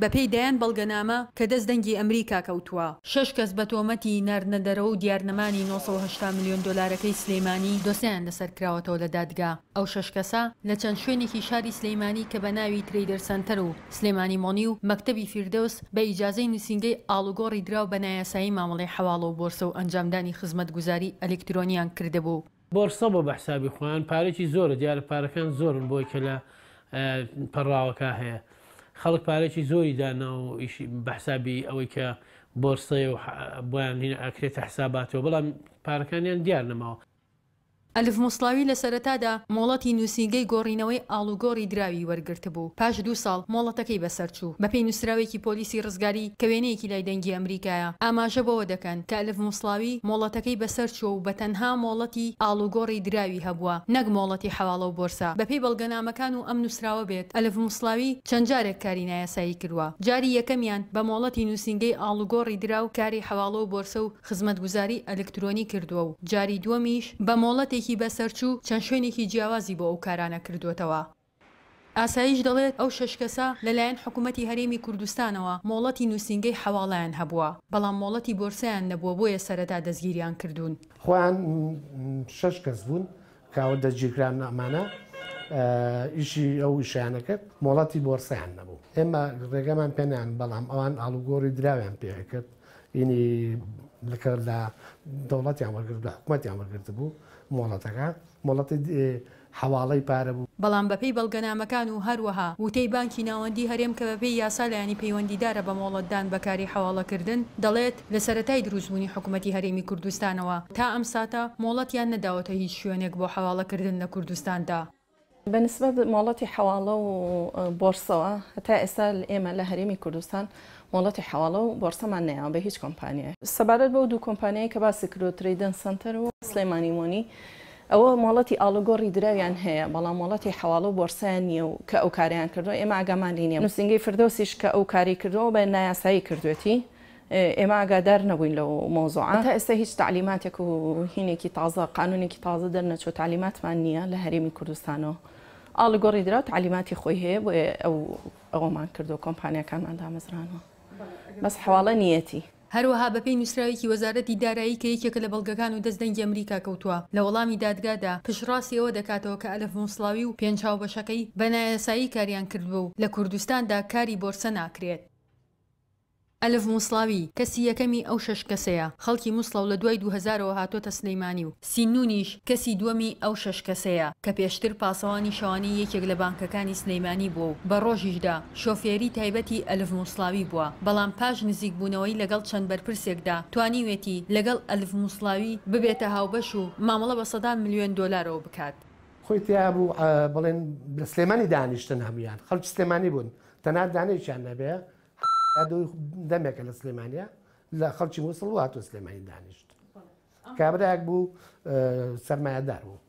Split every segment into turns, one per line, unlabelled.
بەپێی دەیان بەڵگەنامە کە دەست دەنگی ئەمریکا کەوتووە، شەش کەس بە تۆمەتی ناردنەدەرەوە و دیارنەمانی 980 ملیۆن دۆلارەکەی سلیمانی دۆسێیان لەسەر کراوەتەوە لە دادگا. ئەو شەش کەسە لە چەند شوێنێکی شاری سلیمانی کە بە ناوی ترەیدەر سەنتەر و سلێمانی مۆنی و مەکتەبی فیردەوس بە ئیجازەی نووسینگەی ئاڵوگۆڕی دراو بە نایاسایی مامەڵەی حەواڵە و بۆرسە و ئەنجامدانی خزمەتگوزاری ئەلکترۆنیان کردبوو.
بۆرسە بۆ بە حسابی خۆیان پارەکی زۆرە دیارە پارەکان زۆرن بۆی کە لە پەڕاوەکە هەیە خەڵک پارەکی زۆری دانا و ئیشی بە حسابی ئەوەی کە بۆرسەیە و بۆیان هینە ئەکرێتە حساباتەوە بەڵام پارەکانیان دیار نەماوە.
ئەلف موسڵاوی لە سەرەتادا مۆڵەتی نووسینگەی گۆڕینەوەی ئاڵوگۆڕی دراوی وەرگرتبوو، پاش دوو ساڵ مۆڵەتەکەی بەسەرچوو. بەپێی نووسراوێکی پۆلیسی ڕزگاری کە وێنەیەکی لای دەنگی ئەمریکایە، ئاماژە بەوە دەکەن کە ئەلف موسڵاوی مۆڵەتەکەی بەسەرچووە و بە تەنها مۆڵەتی ئاڵوگۆڕی دراوی هەبووە نەک مۆڵەتی حەواڵە و بۆرسە. بەپێی بەڵگەنامەکان و ئەم نووسراوە بێت، ئەلف موسڵاوی چەند جارێک کاری نایاسایی کردووە. جاری یەکەمیان بە مۆڵەتی نووسینگەی ئاڵوگۆڕی دراو کاری حەواڵە و بۆرسە و خزمەتگوزاری ئەلکترۆنی کردووە و جاری دووەمیش بە مۆڵەتێکی بەسەرچوو چەند شوێنێکی جیاوازی بۆ ئەو کارانە کردووەتەوە. ئاسایش دەڵێت، ئەو شەش کەسە لەلایەن حکومەتی هەرێمی کوردستانەوە مۆڵەتی نووسینگەی حەواڵەیان هەبووە، بەڵام مۆڵەتی بۆرسەیان نەبووە بۆیە سەرەتا دەستگیریان کردوون.
خۆیان شەش کەس بوون کە ئەوە دەستگیرکران ئەمانە ئیشی ئەو ئیشیان ئەکرد مۆڵەتی بۆرسەیان نەبوو. ئێمە ڕێگەمان پێ نان بەڵام ئەوان ئاڵوگۆڕی دراویان پێ ئەکرد ینی لەکە لە دەوڵەتیان وەرگرت لە حکومەتیان وەرگرتبوو مۆڵەتەکە مۆڵەتی حەواڵەی پارە بوو.
بەڵام بەپێی بەڵگەنامەکان و هەروەها وتەی بانکی ناوەندی هەرێم کە بەپێی یاسا لایەنی پەیوەندیدارە بە مۆڵەتدان بە کاری حەواڵەکردن دەڵێت لە سەرەتای دروستبوونی حکومەتی هەرێمی کوردستانەوە تا ئەم ساتە مۆڵەتیان نەداوەتە هیچ شوێنێک بۆ حەواڵەکردن لە کوردستاندا.
بە نسبەت مۆڵەتی حەواڵە و بۆرسەوە هەتا ئێستا ئێمە لە هەرێمی کوردستان مۆڵەتی حەواڵە و بۆرسەمان نەیاوە بە هیچ کۆمپانیایەک. سەبارەت بەو دوو کۆمپانیایەی کە باست کردووە ترەیدەن سەنتەر و سلێمانی مۆنی ئەوە مۆڵەتی ئاڵوگۆڕی دراویان هەیە بەڵام مۆڵەتی حەواڵە و بۆرسەیان نییە و کە ئەو کارەیان کردووە ئێمە ئاگامان لێی نییە. نووسینگەی فردەوسیش کە ئەو کارەی کردووە بە نایاسایی کردوێتی ئێمە ئاگادار نەبووین لەو مەوزوعە. تا ئێستا هیچ تەعلیماتێک و هینێکی تازە، قانوونێکی تازە دەرنەچووە، تەعلیماتمان نییە لە هەرێمی کوردستانەوە. ئاڵوگۆڕی دراو تەعلیماتی خۆی هەیە، بۆیە ئەو ئەوەمان کردووە، کۆمپانیاکانمان دامەزرانوە. بەس حەواڵە نییەتی.
هەروەها بەپێی نووسراوێکی وەزارەتی دارایی کە یەکێکە لە بەڵگەکان و دەست دەنگی ئەمریکا کەوتووە، لە وەڵامی دادگادا پشتڕاستی ئەوە دەکاتەوە کە ئەلف موسڵاوی و پێنج هاوبەشەکەی بە نایاسایی کاریان کردووە و لە کوردستاندا کاری بۆرسە ناکرێت. ئەلف موسڵاوی، کەسی یەکەمی ئەو شەش کەسەیە، خەڵکی موسڵە و لە دوای دوو هەزارەوە هاتۆتە سلیمانی و سینونیش کەسی دووەمی ئەو شەش کەسەیە، کە پێشتر پاسەوانی شەوانەی یەکێک لە بانکەکانی سلیمانی بووە و بە ڕۆژیشدا شۆفێری تایبەتی ئەلف موسڵاوی بووە، بەڵام پاش نزیکبوونەوەی لەگەڵ چەند بەرپرسێکدا توانیوێتی لەگەڵ ئەلف موسڵاوی ببێتە هاوبەش و مامەڵە بە سەدان ملیۆن دۆلارەوە بکات.
خۆی تیا بوو بڵێن لە سلێمانی دانیشتن هەموویان خەڵکی سلێمانی بوون تەنها دانەیەکیان نەبێ دەمێکە لە سلێمانە لە خەڵکی مووسڵ و هاتووە سلێمانی دانیشت کابرایەک بوو سەرمایەدار بوو.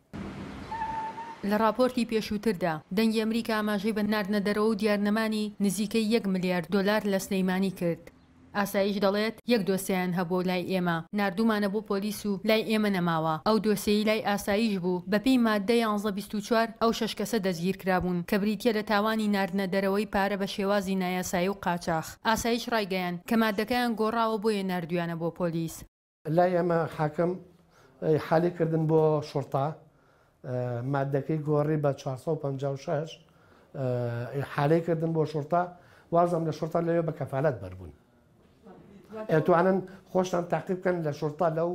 لە ڕاپۆرتی پێشووتردا، دەنگی ئەمریکا ئاماژەی بە ناردنەدەرەوە و دیارنەمانی نزیکەی یەک ملیار دۆلار لە سلیمانی کرد. ئاسایش دەڵێت، یەک دۆسیەیان هەبووە لای ئێمە، ناردوومانە بۆ پۆلیس و لای ئێمە نەماوە، ئەو دۆسیەی لای ئاسایش بوو، بەپێی ماددە 1124 ئەو شەش کەسە دەستگیرکرابوون کە بریتییە لە تاوانی ناردنە دەرەوەی پارە بە شێوازی نایاسایی و قاچاخ. ئاسایش ڕایگەیاند کە ماددەکەیان گۆڕاوە بۆیە ناردوویانە بۆ پۆلیس.
لای ئێمە حاکم ئیحالی کردن بۆ شوڕتە مادەکەی گۆڕی بە 456 ئیحالەی کردن بۆ شوڕتە وازم لە شوڕتە لەوێ بە کەفالەت بەربوون ئەتوانن خۆشتان تاقی بکەن لە شوڕتە لەو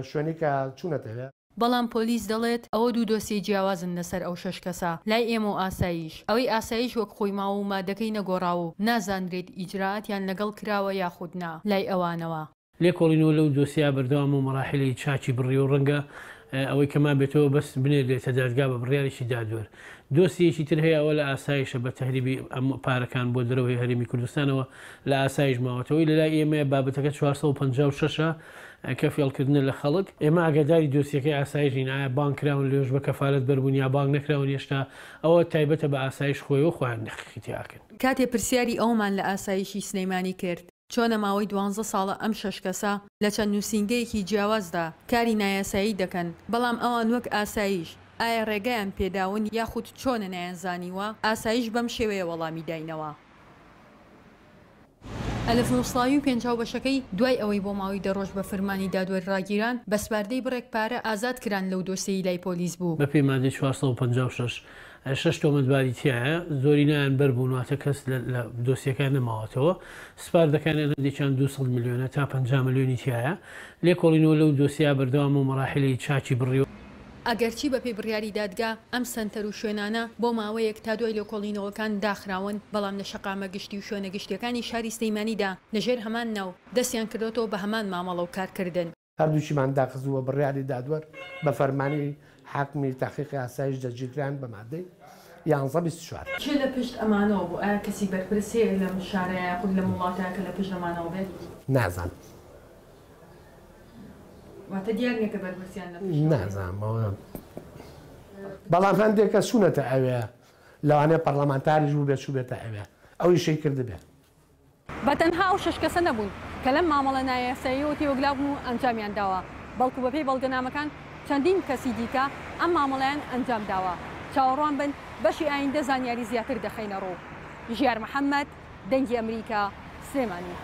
شوێنی کە چوونەتەوێ.
بەڵام پۆلیس دەڵێت ئەوە دوو دۆسیەی جیاوازن لەسەر ئەو شەش کەسە لای ئێمە و ئاسایش، ئەوەی ئاسایش وەک خۆی ماوە و مادەکەی نەگۆڕاوە و نازانرێت ئیجرائاتیان لەگەڵ کراوە یاخود نا لای ئەوانەوە.
لێکۆڵینەوە لەو دۆسیە بەردەوامە و مەراحیلی چاکی بڕیوە و ڕەنگە ئەوەی کە مابێتەوە بەس بنێردرێتە دادگا بە بڕیارێکی دادوەر. دۆسیەیەکی تر هەیە ئەوە لە ئاسایشە بە تەهریبی ئەم پارەکان بۆ دەرەوەی هەرێمی کوردستانەوە لە ئاسایش ماوەتەوەی لە لای ئێمەیە بابەتەکە 456 ە کە فێڵکردنە لە خەڵک. ئێمە ئاگاداری دۆسیەکەی ئاسایش نین ئایا بانگ کراون لێش بە کەفالەت بەربوون یا بانگ نەکراون هێشتا ئەوە تایبەتە بە ئاسایش خۆی و خۆیان تەحقیقی تیا ئەکەن.
کاتێ پرسیاری ئەوەمان لە ئاسایشی سلیمانی کرد چۆنە ماوەی دوانزە ساڵە ئەم شەش کەسە لە چەند نووسینگەیەکی جیاوازدا کاری نایاسایی دەکەن، بەڵام ئەوان وەک ئاسایش ئایا ڕێگایان پێداون یاخود چۆنە نەیانزانیوە؟ ئاسایش بەم شێوەیە وەڵامی داینەوە. ئەلف موسڵاوی و پێنج هاوبەشەکەی دوای ئەوەی بۆ ماوەی دە ڕۆژ بە فرمانی دادوەر ڕاگیران، بە سپاردەی بڕێک پارە ئازاد کران لەو دۆسیەی لای پۆلیس بوو.
بەپێی مادەی 456 شەش تۆمەتباری تیایە، زۆرینەیان بەربوون، واتە کەس لە دۆسیەکە نەماوەتەوە، سپاردەکانیان هەندێکیان 200 ملیۆنە تا 50 ملیۆنی تیایە، لێکۆڵینەوە لەو دۆسیە بەردەوامە و مەراحیلی چاکی بڕیوە.
ئەگەرچی بەپێی بڕیاری دادگا ئەم سەنتەر و شوێنانە بۆ ماوەیەک تا دوای لێکۆڵینەوەکان داخراون، بەڵام لە شەقامە گشتی و شوێنە گشتیەکانی شاری سلیمانیدا لەژێر هەمان ناو دەستیان کردۆتەوە بە هەمان مامەڵە و کارکردن.
هەردووکیمان داخست و بە بڕیاری دادوەر بە فەرمانی حاکمی تەحقیقی ئاسایش دەستگیرکران بە مادەی یانزە 24.
کێ لە پشت ئەمانەوە بوو؟ ئایا کەسی بەرپرس هەیە لەم شارە یاخود لەم وڵاتە کە لە پشت ئەمانەوە بێت؟
نازانم.
واتە دیار نییە کە بەرپرسیان لە پشتەوە بێت؟
نازانم ئەوە بەڵام هەندێک کەس چوونەتە ئەوێ لەوانەیە پەڕلەمانتاریش بووبێت چووبێتە ئەوێ ئەو ئیشەی کردبێت.
بە تەنها ئەو شەش کەسە نەبوون کە لەم مامەڵە نایاساییەوە تێوەگلابوون و ئەنجامیان داوە، بەڵکو بەپێی بەڵگەنامەکان چەندین کەسی دیکە ئەم مامەڵەیان ئەنجام داوە. چاوەڕوان بن بەشی ئایندە زانیاری زیاتر دەخەینە ڕوو. ژیار محەمەد، دەنگی ئەمریکا، سلێمانی.